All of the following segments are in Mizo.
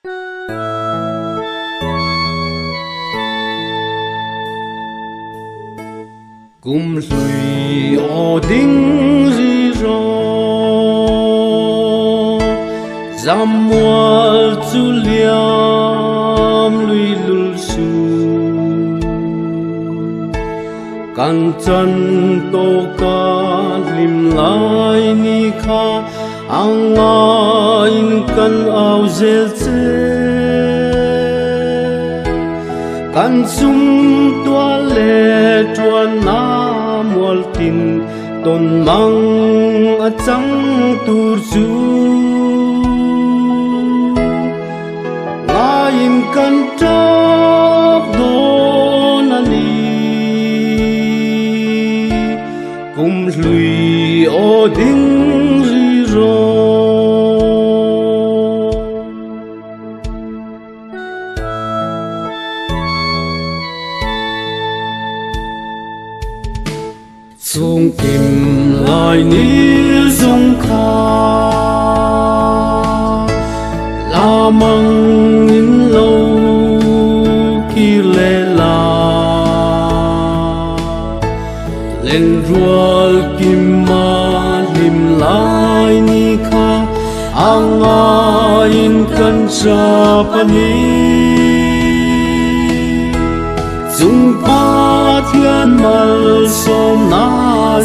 Kum hlui aw ding ri rawh, Zamual chu liam lui lul suh. Kan chan tawka hlim lai ni kha a ngaiin kan au zel che. Kan sum tual leh tuanna mual tin tawn mang a chang tur chu. Ngaiin kan tap dawn a ni. Kum hlui aw ding ri rawh. Chung kim lai ni zung kha la mang in lo kir le la len rual kim ma hlim lai ni kha a ngaiin kan chap a ni. Chung Pathian malsawmna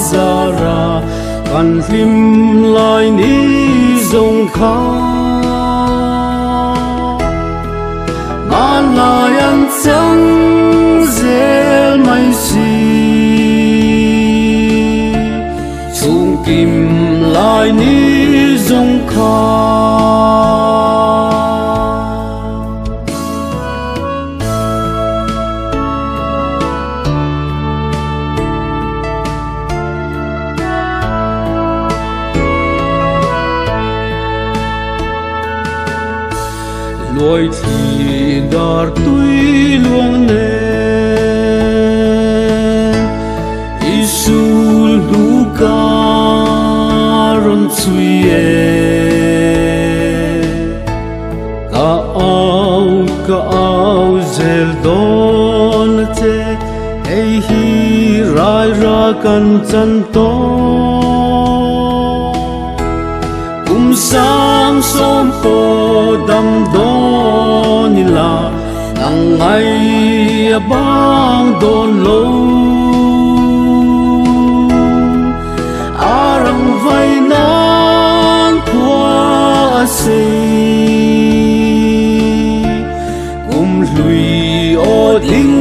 zara kan hlim lai ni zawng kha. Hmanlai an chang zel mai si. Chung kim lai ni zawng kha. Luai thli dar tui luang nen I sul hnu ka rawn chhui e. Ka au ka au zel dawn a che, hei hi rai ra kan chan tawh. Kum sang sawm pawh dam dawn ila, nang ngai a bang dawn lo. A rang vai nan khua a sei, kum hlui aw ding.